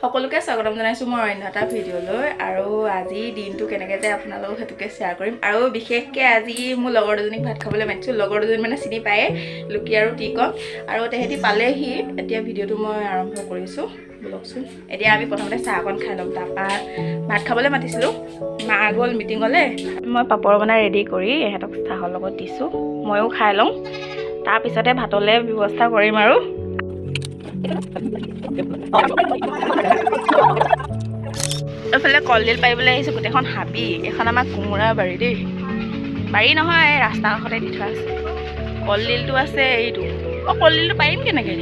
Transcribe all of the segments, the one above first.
সকলোকে স্বাগতম জনাইছোঁ মই অন্য এটা ভিডিঅ'লৈ। আৰু আজি দিনটো কেনেকৈ যায় আপোনালোকক সেইটোকে শ্বেয়াৰ কৰিম। আৰু বিশেষকৈ আজি মোৰ লগৰ দুজনীক ভাত খাবলৈ মাতিছোঁ। লগৰ দুজনী মানে চিনি পায়ে, লুকি আৰু টিকন। আৰু তেহেঁতি পালেহি। এতিয়া ভিডিঅ'টো মই আৰম্ভ কৰিছোঁ, ব'লকচোন। এতিয়া আমি প্ৰথমতে চাহ অকণ খাই ল'ম, তাৰপৰা ভাত খাবলৈ মাতিছিলোঁ। মা গ'ল মিটিঙলৈ। মই পাপৰ বনাই ৰেডি কৰি ইহঁতক চাহৰ লগত দিছোঁ, ময়ো খাই লওঁ, তাৰপিছতে ভাতলৈ ব্যৱস্থা কৰিম। আৰু এইফালে কলডিল পাৰিবলৈ আহিছোঁ। গোটেইখন হাবি। এইখন আমাৰ কোমোৰা বাৰী দেই, বাৰী নহয়, ৰাস্তা কাষতে দি থোৱা আছে। কলডিলটো আছে এইটো। অঁ, কলডিলটো পাৰিম কেনেকৈ?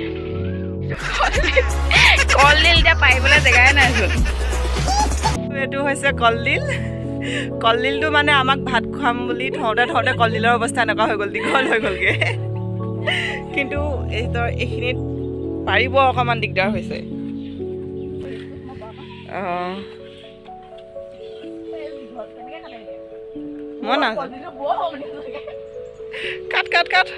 কলডিল এতিয়া পাৰিবলৈ জেগাই নাইচোন। এইটো হৈছে কলডিল। কলডিলটো মানে আমাক ভাত খুৱাম বুলি থওঁতে থওঁতে কলডিলৰ অৱস্থা এনেকুৱা হৈ গ'ল, দীঘল হৈ গ'লগৈ। কিন্তু এইখিনিত পাৰিব অকণমান দিগদাৰ হৈছে। অঁ, মই নাজানো। কাট কাট কাট।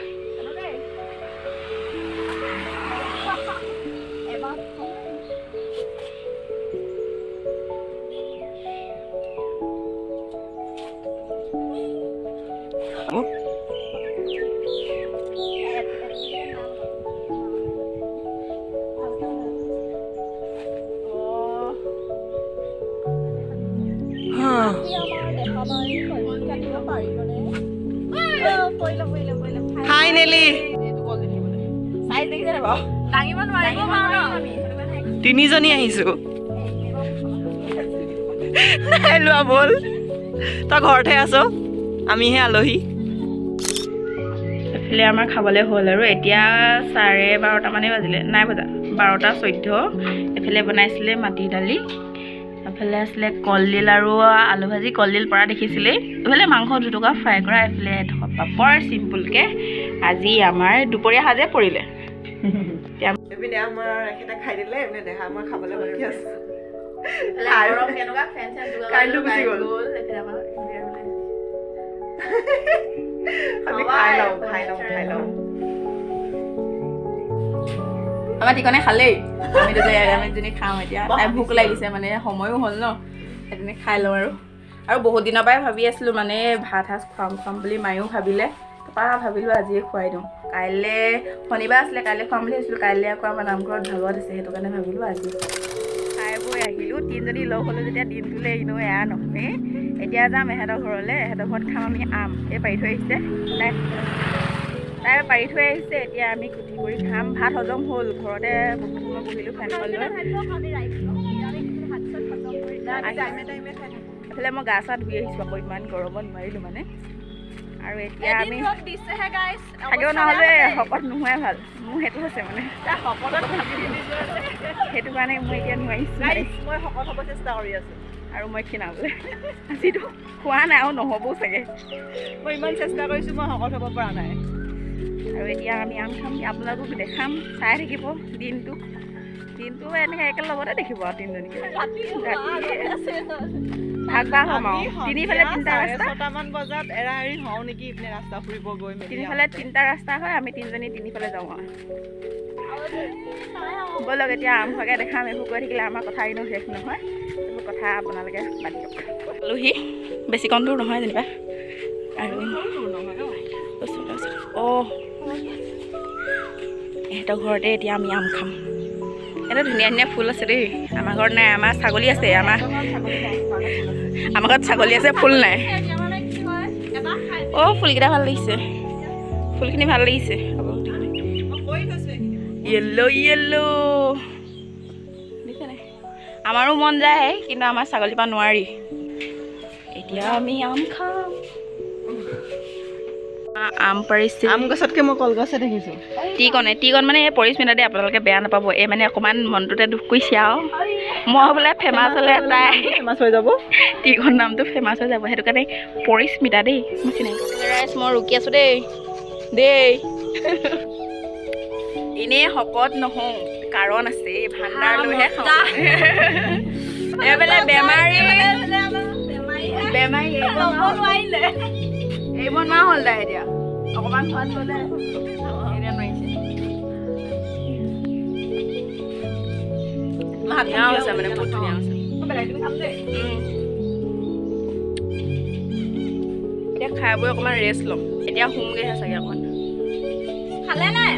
ফাইনেলি তিনিজনী আহিছো। নাই লোৱা, ব'ল। তই ঘৰতহে আছ, আমিহে আলহী। এইফালে আমাৰ খাবলৈ হ'ল। আৰু এতিয়া 12:30মানেই বাজিলে, নাই বজা, 12:14। এইফালে বনাইছিলে মাটি দালি, এফালে আছিলে কলডিল আৰু আলু ভাজি। কলডিল পৰা দেখিছিলেই। এইফালে মাংস দুটুকুৰা ফ্ৰাই কৰা, এইফালে এটুকুৰা পাপৰ। চিম্পুলকৈ আজি আমাৰ দুপৰীয়া সাজে পৰিলে। এইপিনে আমাৰ এখেতে খাই দিলে, এইপিনে দেহা আমাৰ খাবলৈ বাকী আছে। কাৰেণ্টটো গুচি গ'ল। আমি খাই লওঁ, খাই লওঁ, খাই লওঁ। আমাৰ ঠিকনে খালেই, আমি দুজনী, আমি দুজনী খাম এতিয়া। তাই ভোক লাগিছে, মানে সময়ো হ'ল ন, সেইকাৰণে খাই লওঁ। আৰু বহুত দিনৰ পৰাই ভাবি আছিলোঁ মানে ভাত সাজ খুৱাম খুৱাম বুলি, মায়েও ভাবিলে, তাৰপৰা ভাবিলোঁ আজিয়ে খুৱাই দিওঁ। কাইলৈ শনিবাৰ আছিলে, কাইলৈ খুৱাম বুলি ভাবিছিলোঁ। কাইলৈ আকৌ আমাৰ নামঘৰত ভাগৱত আছে, সেইটো কাৰণে ভাবিলোঁ আজি খাই বৈ আহিলোঁ। তিনিজনী লগ হ'লোঁ যেতিয়া দিনটোলৈ এনেও এয়া নহয়। এতিয়া যাম এহেঁতৰ ঘৰলৈ, এহেঁতৰ ঘৰত খাম আমি আম। এই পাৰি থৈ আহিছে, তাই তাই পাৰি থৈ আহিছে। এতিয়া আমি কুটি কৰি খাম। ভাত হজম হ'ল, ঘৰতে বহুত সময় বহিলোঁ ফেনখন লৈ। এইফালে মই গা চা ধুই আহিছোঁ আকৌ, ইমান গৰমত নোৱাৰিলোঁ মানে। আৰু এতিয়া আমি থাকিব নহ'লে শকত নোহোৱাই ভাল, মোৰ সেইটো হৈছে মানে, সেইটো কাৰণে মই এতিয়া নোৱাৰিছোঁ। মই শকত হ'ব চেষ্টা কৰি আছোঁ আৰু মই ক্ষীণাবলৈ আজিতো খোৱা নাই আৰু নহ'বও চাগে। মই ইমান চেষ্টা কৰিছোঁ, মই শকত হ'ব পৰা নাই। আৰু এতিয়া আমি আম খাম, আপোনালোকক দেখাম, চাই থাকিব দিনটো। দিনটো এনেকৈ একেলগতে দেখিব আৰু তিনিজনীকে ভাগ ভাগ হ'ম আৰু। তিনিফালে তিনিটা ৰাস্তা, 6টামান বজাত এৰা এৰি হওঁ নেকি ইপিনে ৰাস্তা ফুৰিব গৈ। তিনিফালে তিনিটা ৰাস্তা হয়, আমি তিনিজনী তিনিফালে যাওঁ আৰু। ব'লক এতিয়া আম খোৱাকৈ দেখাম। এইবোৰ কৈ থাকিলে আমাৰ কথা এনেও শেষ নহয়, এইবোৰ কথা আপোনালোকে বাদ দিয়ক। পালোহি, বেছিকণ দূৰ নহয় যেনিবা। আৰু অ' ইহঁতৰ ঘৰতে এতিয়া আমি আম খাম। এটা ধুনীয়া ধুনীয়া ফুল আছে দেই, আমাৰ ঘৰত নাই। আমাৰ ছাগলী আছে, আমাৰ ঘৰত ছাগলী আছে, ফুল নাই। অ' ফুলকেইটা ভাল লাগিছে, ফুলখিনি ভাল লাগিছে। য়েল্ল' য়েল্ল' দিছে নাই? আমাৰো মন যায়, কিন্তু আমাৰ ছাগলীৰ পৰা নোৱাৰি। এতিয়া আমি আম খাম। আম পাৰিছে। আম গছতকৈ মই কলগছে দেখিছোঁ। টিকনে টিকন মানে এই পৰিস্মিতা দেই, আপোনালোকে বেয়া নাপাব। এই মানে অকণমান মনটোতে দুখ কৰিছে আৰু মই বোলে ফেমাছ হ'লে তাই ফেমাছ হৈ যাব, টিকন নামটো ফেমাছ হৈ যাব, সেইটো কাৰণে পৰিস্মিতা দেই। মই চিনাকি ৰাইজ, মই ৰখি আছোঁ দেই দেই। এনেই শকত নহওঁ, কাৰণ আছে, ভাণ্ডাৰ লৈহে খাওঁ। এইফালে বেমাৰী বেমাৰী এৰিব নোৱাৰা হ'ল তাই। এতিয়া অকণমান সোৱাদ ল'লে এতিয়া নোৱাৰিছে। ধুনীয়া হৈছে, মানে বহুত ধুনীয়া হৈছে। এতিয়া খাই বৈ অকণমান ৰেষ্ট ল'ম, এতিয়া শুমগৈহে চাগে অকণমান। খালে নাই?